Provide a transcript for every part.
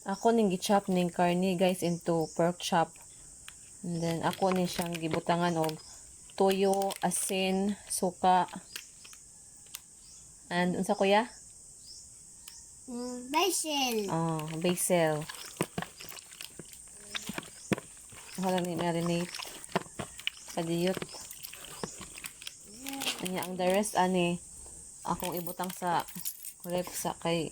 Ako ning gi-chop ning karne, guys, into pork chop. And then ako ni siyang gibutangan og toyo, asin, suka. And unsa, kuya? Basil. Oh, basil. Wala ni marinate. Padiyot. Anya ang the rest ani akong ibutang sa ref sa kay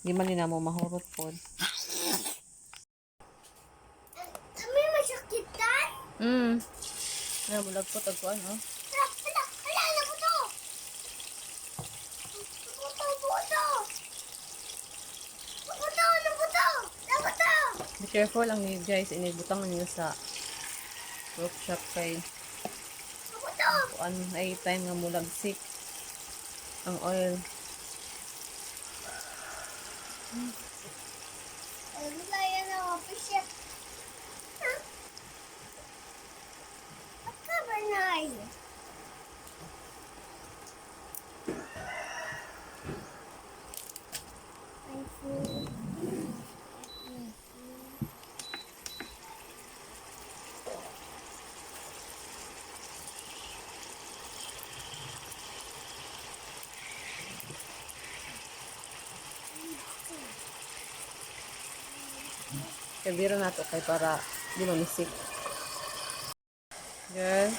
di man ni namo mahurot pod. Kami masakitan? Na mulagpot og kuan, oh. Hala, hala, hala, nabuto! Nabuto, nabuto! Nabuto, nabuto! Nabuto! Be careful lang niyo, guys, inibutang niyo sa pork chop kay Nabuto! kuan ay time nga mulagsik ang oil. Ano kaya na ako siya? Ha? Pagkabanay. Ay, food. Kay biro na to kay para di mamisik. Girl.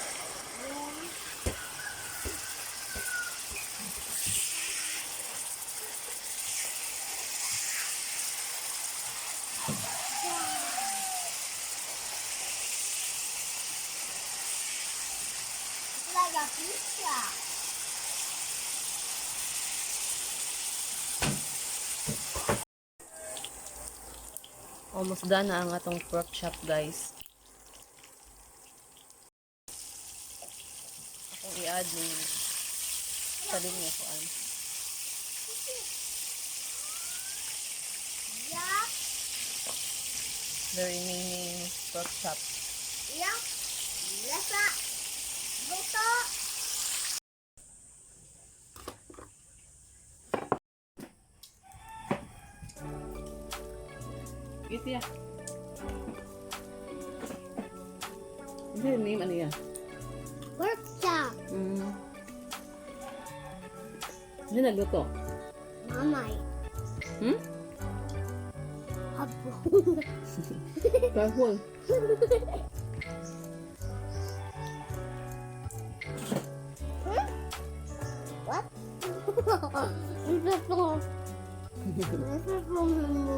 Like a pizza. Almost done na ang atong pork chop, guys. Akong i-add ni sabi niya kuan. Yeah, The remaining pork chop. Yeah. Lasa. Luto. Ito ya. Ano yung name ano ya? Workshop. Ano nagluto? Mamay. Abo. Careful. What?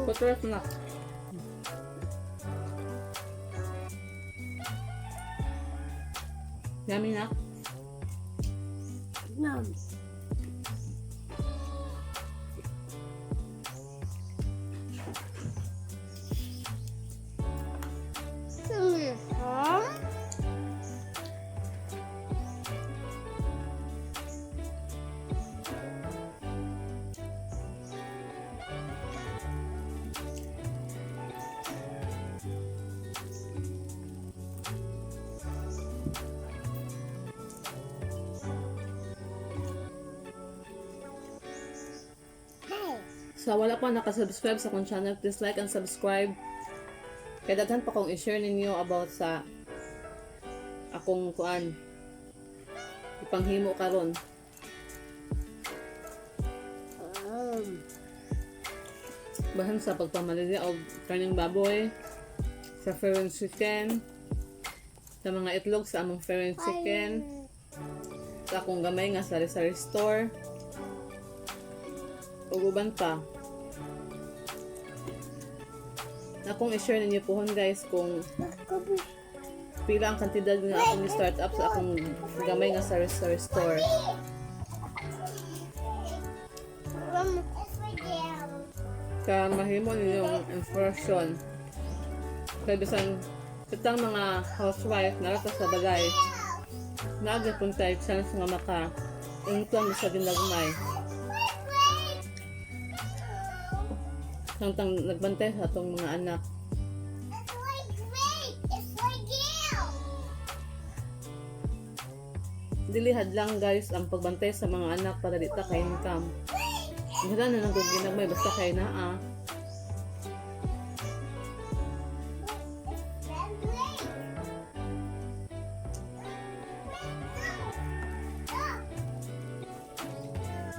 Putras na. Yummy na. Yum. Huh? Hey. Sa wala pa nakasubscribe sa akong channel, please like and subscribe. Kaya daghan pa kong i-share ninyo about sa akong kuan ipanghimo karon. Bahan sa pagpamalili og karning baboy, sa French chicken, sa mga itlog sa among French chicken, sa akong gamay nga sari-sari store, ug uban pa. Akong i-share ninyo pohon, guys, kung pila ang kantidad nga akong start up sa akong gamay nga sari-sari store. Kaya mahimo ninyong inspiration. Kaya bisan kitang mga housewife na sa balay, naagapon tayo chance nga maka income sa ginagmay. Samtang nagbantay sa atong mga anak. Dili hadlang, guys, ang pagbantay sa mga anak para di ta ka income. Wala na lang kung ginagmay basta kay naa.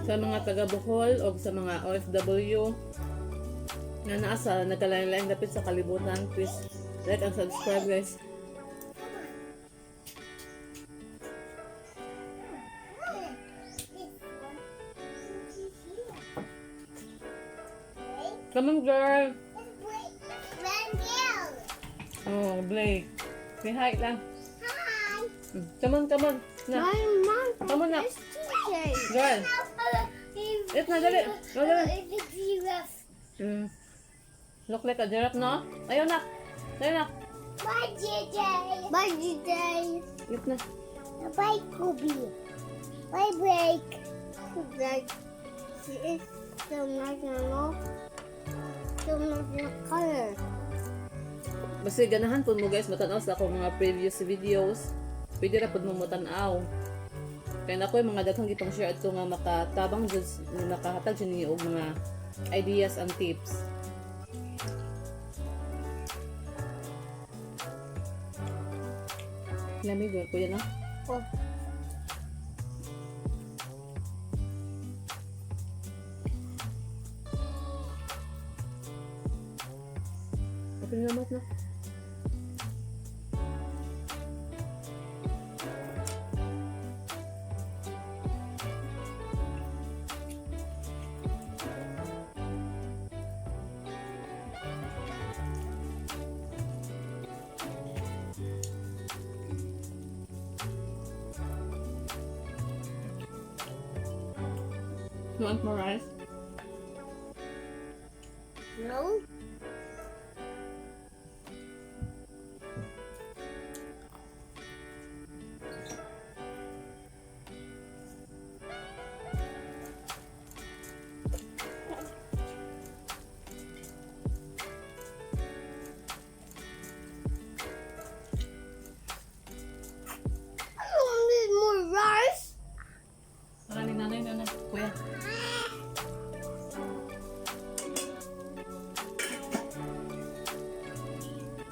Sa mga taga Bohol o sa mga OFW nga naa sa nagkalain-laing dapit sa kalibutan, please like and subscribe, guys. Come on, girl. Oh, Blake. Say hi lang. Hi. Come on, come on. Na. My mom Come on na. is TJ. Girl. Eat na, dali. Dali, dali. It's a giraffe. Look like a giraffe, no? Ayaw na. Ayaw na. Bye, JJ. Bye, JJ. Eat na. Bye, Kobe. Bye, Blake. Blake. She is so nice, no? So nice color. Basta ganahan po mo, guys, matanaw sa akong mga previous videos. Pwede ra pud mo motanaw. Kaya na yung mga daghang gipang share ato nga makatabang jud, makahatag jud ninyo og mga ideas and tips. Lamig girl, kuya na. Oh. Open your mouth na. You want more rice? No. I don't need more rice. Para ni nanay na na, kuya.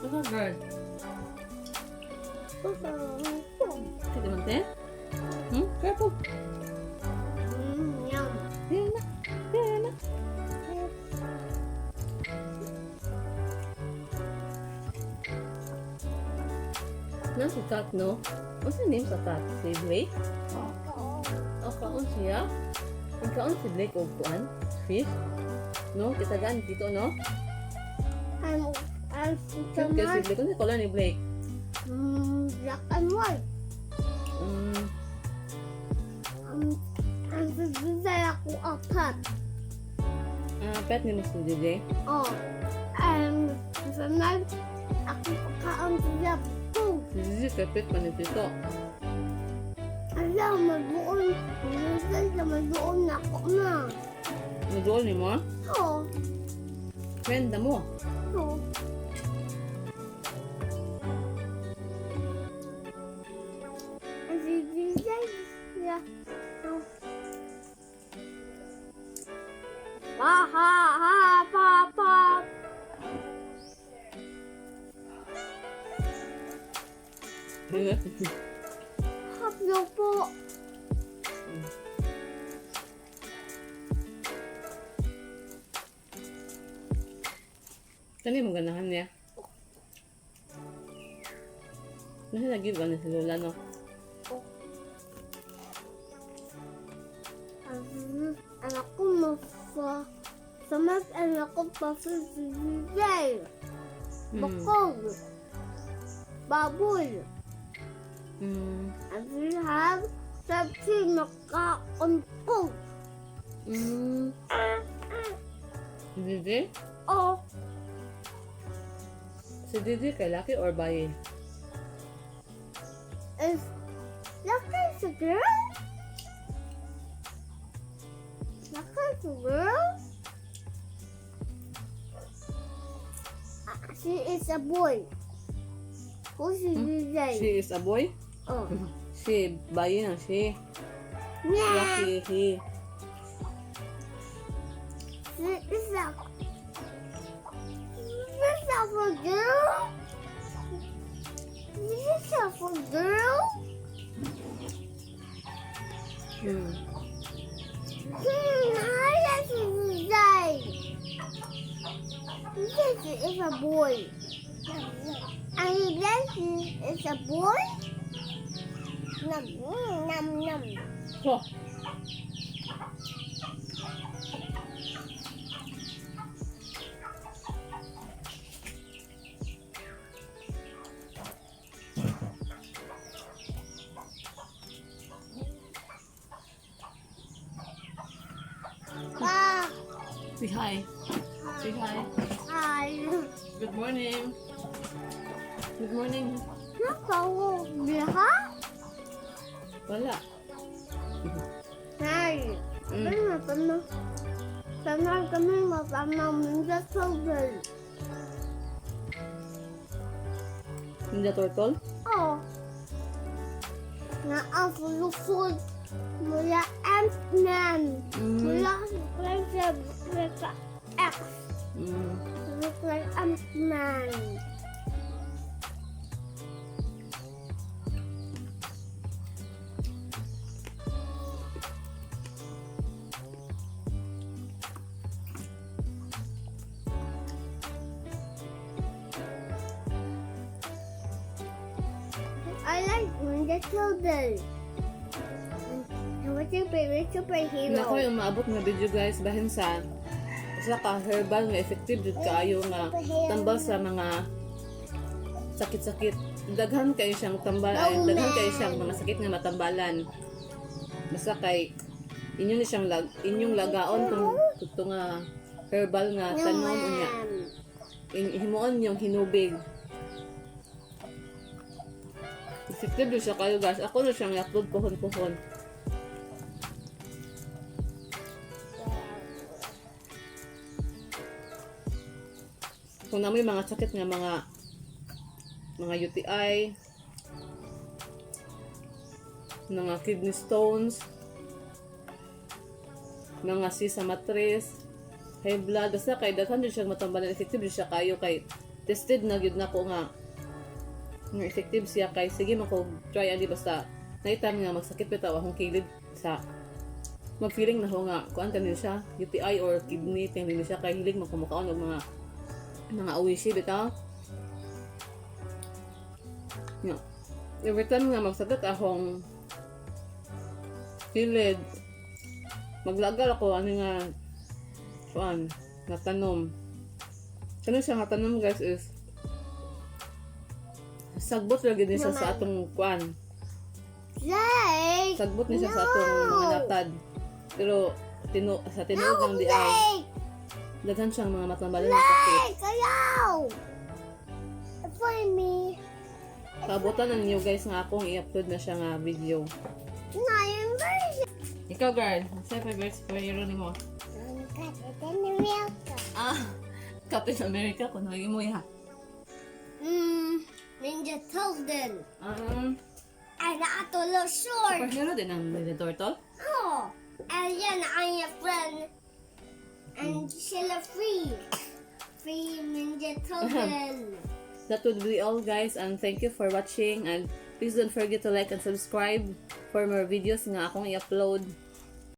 Ano, girl? Kita man, te? Careful. Yum. Yan na. Yan na. Na si cat, no? What's the name sa cat? Si Blake? O, kaon siya? Ang kaon si Blake og kuan? Fish? No? Kitagaan dito, no? I'm Cute kay si Blake. Ano yung color ni Blake? Black and white. I'm ako a pet. Ah, pet ni mo si DJ? Oh. Sometimes ako pagkaon siya po. Si DJ kay pet pa ni Tito. Ala, mabuon. Minsan na mabuon na ako na. Naduol ni mo? Oh. Friend na mo. Oh. Ang si DJ siya. Oh. Ha ha ha pa pa. Hapyo po. Kani mo ganahan niya? Nasa nag-give na si Lola, no? Anak ko mafa. Sa mas anak ko pa sa DJ. Bakog. Baboy. And we have something makaunpog. Si Didi? Oh, Si Didi kay laki or baye? is Lucky is a girl? Lucky is a girl? She is a boy. Who's DJ? She is a boy? Oh. She, baye na she. Yeah. Lucky, he. She is a. This is a girl? This is a girl? This a boy. And this is a boy. Num num num. Oh. Ah, Say hi. Say hi. hi. Good morning. Good morning. Nakaw biha? Wala. Hi. Kami kami kami mapanaw Ninja Turtle. Ninja Turtle? Oh. Na ang lusod mula Ant-Man. Mula like X. Look like Ant-Man. I like Ninja Turtle. And what's your favorite superhero? Nako yung maabot nga video, guys, bahin sa usa ka herbal nga effective jud kaayo nga tambal sa mga sakit-sakit. Daghan kayo siyang tambal, ay, daghan kayo siyang mga sakit nga matambalan. Basta kay inyo ni siyang inyong lagaon kung ito nga herbal nga tanom unya. Himuon yung hinubig. Effective jud siya kayo, guys. Ako na siyang i-upload pohon-pohon. Kung na may mga sakit nga mga UTI, mga kidney stones, mga cyst sa matris, high blood, basta kay daghan jud siya matambalan, effective jud siya kayo kay tested na gyud nako nga nga effective siya kay sige man ko try ani basta night time nga magsakit bitaw akong kilid sa mag-feeling na ho nga kuan kanin siya UTI or kidney tingin siya kay hilig man kumukaon og mga uwishi bitaw. Yeah. Every time nga magsakit akong kilid, maglagal ako ano nga kuan nga tanom. Kano siya nga tanom, guys, is sagbot lagi din siya sa atong kuan. Jake! Sagbot ni siya sa atong mga natad. Pero sa tinuod lang di ay Jake! daghan siyang mga matambalan ng sakit. Jake! Ayaw! For me. Paabutan na ninyo, guys, nga akong i-upload na siya nga video. Nine version. Ikaw, girl, sa favorite superhero nimo? Captain America. Ah, Captain America kuno mo ya. Ninja Turtle. And Atolo Short. Superhero din ang Ninja Turtle. Oh, and then I'm a friend. And Sheila free. Free Ninja Turtle. That would be all, guys, and thank you for watching, and please don't forget to like and subscribe for more videos nga akong i-upload.